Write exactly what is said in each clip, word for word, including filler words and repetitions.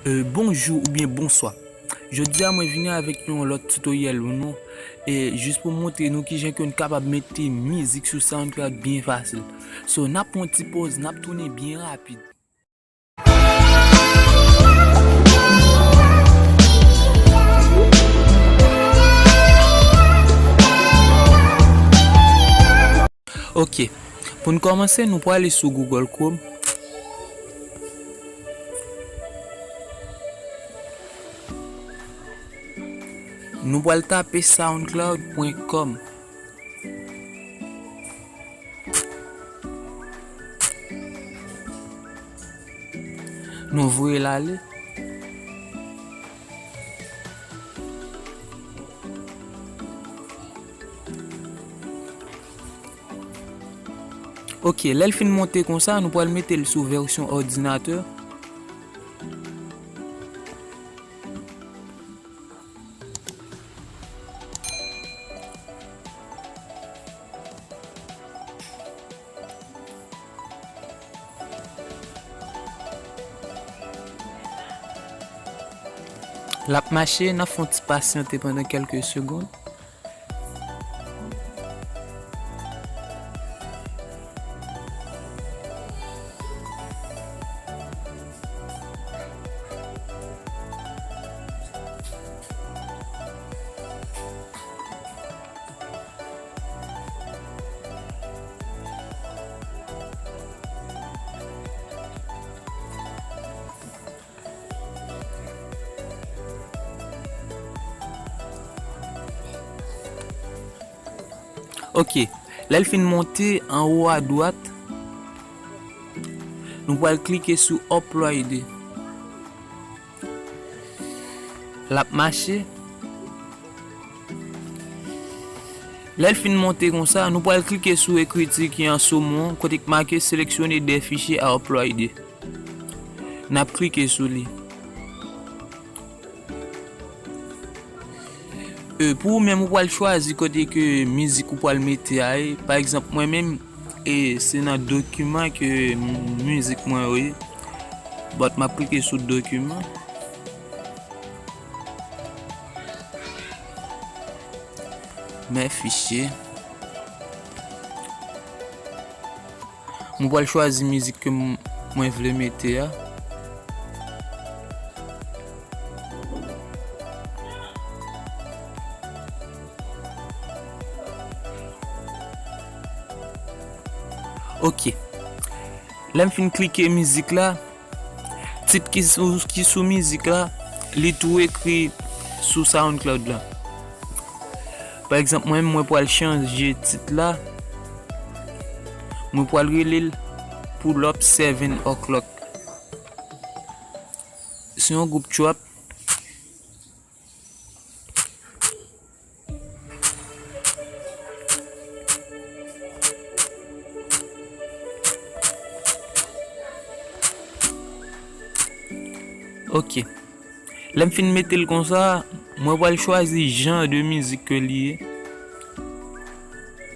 E, bonjou oubyen bonswa. Jodi a mwen vini avèk yon lòt tutoriel pou nou. E jis pou montre nou kijan ke nou kapab mete mizik sou SoundCloud byen fasil. So, n ap pran yon ti poz, n ap tounen byen rapid. Ok. Pou n kòmanse, nou prale sou Google Chrome. Nou pral tape soundcloud pwen kòm. Nou voye l ale. Ok, lè l fin monte konsa, nou pral mete l sou vèsyon òdinatè. L ap mache, n ap fè yon ti pasyante pandan kèlke segonn. Ok, lè l fin monte anwo adwat, nou pral klike sou upload. L ap mache. Lè l fin monte konsa, nou pral klike sou ekriti ki an somon, kote k make sélectionner des fichiers à uploader. N ap klike sou li. E, pou ou menm, ou pral chwazi kote ke mizik ou pral mete a ye. Pa egzanp, mwen menm, e, se nan dokiman ke m-, mizik mwen yo ye. But m ap klike sou dokiman. Mes fichiers. Mwen pral chwazi mizik ke m-, mwen vle mete a. Ok. Lè m fin klike mizik la, tit ki sou, ki sou mizik la, li tou ekri sou SoundCloud la. Pa egzanp, mwen, mwen pral chanje tit la. Mwen pral rele l Pull Up Seven O'Clock. Se yon gwoup trap. Ok. Lè m fin mete l konsa, mwen pral chwazi jan de mizik ke li ye.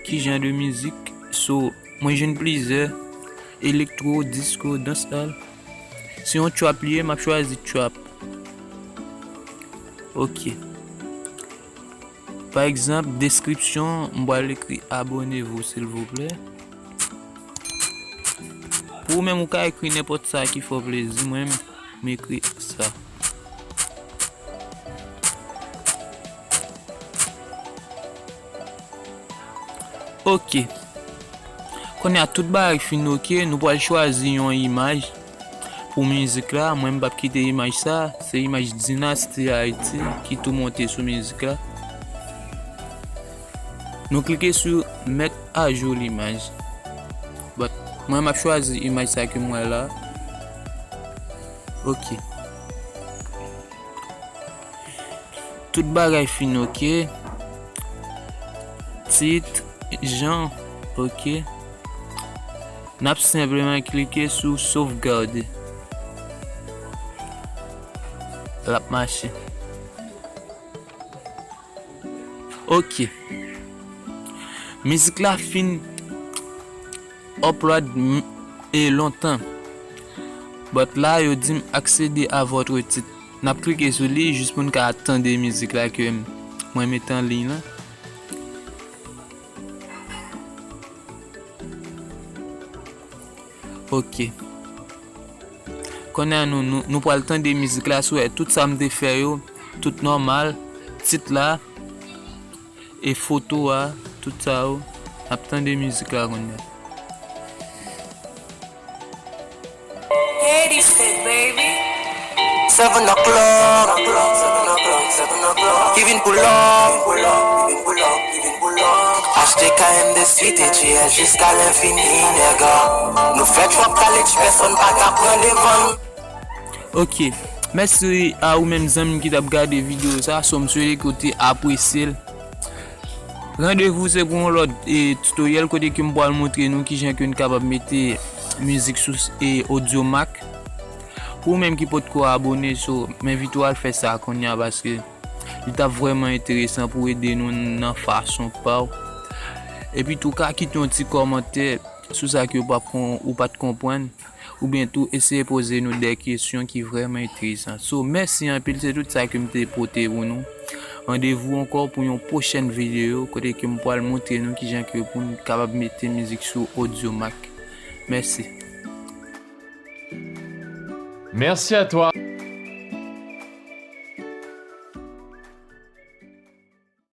Ki jan de mizik? So, mwen jwenn plizyè, elektwo, disko, dancehall. Se yon trap li ye, m ap chwazi trap. Ok. Pa egzanp, deskripsyon, m pral ekri abonnez-vous, silvouplè. Pou ou menm, ou ka ekri nenpòt sa ki fè w plezi, mwen, m ekri sa. Ok. Kounye a, tout bagay fin ok, nou pral chwazi yon imaj pou mizik la. Mwen, m p ap kite imaj sa, se imaj Dinasti Ayiti ki tou monte sou mizik la. Nou klike sou Mettre à jour l'image. But, mwen, m ap chwazi imaj sa ke m wè la. Ok. Tout bagay fin ok. Tit, jan, ok. N ap senpleman klike sou sauvegarde. L ap mache. Ok. Mizik la fin upload m-, e lontan. But la, yo di m accéder à votre titre. N ap klike sou li jis pou n ka tande mizik la ke mwen mete an liy lan. Ok. Kounye a nou, nou, nou pral tande mizik la, si w wè tout sa m te fè yo, tout nòmal, tit la, e foto a, tout sa yo, n ap tande mizik la kounye a. Haiti shit, baby. Seven o'clock, seven o'clock, seven o'clock. Ki vin pull up, pull up, ki vin pull up, ki vin pull up. H T K M de City G S jiska lenfini, nèga. Nou fè twòp kalej, pèsonn pa ka pran devan n. Ok. Mèsi a ou menm zanmi m ki t ap gade videyo sa, so m swete ke w te apresye l. Randevou se pou yon lòt, e, tutorial kote ke m pral montre nou kijan ke n kapab mete mizik sou, e, Audiomack. Pou ou menm ki potko abone, so, m envite w al fè sa kounye a paske li t ap vrèman enteresan pou ede nou nan fason pa w. Epi tou ka kite yon ti kòmantè sou sa ke w p ap kon-, ou pa t konprann. Oubyen tou eseye poze nou de kesyon ki vrèman enteresan. So, mèsi anpil, se tout sa ke m te pote pou nou. Randevou ankò pou yon pwochèn videyo kote ke m pral montre nou kijan ke pou n kapab mete mizik sou Audiomack. Mèsi. Merci à toi.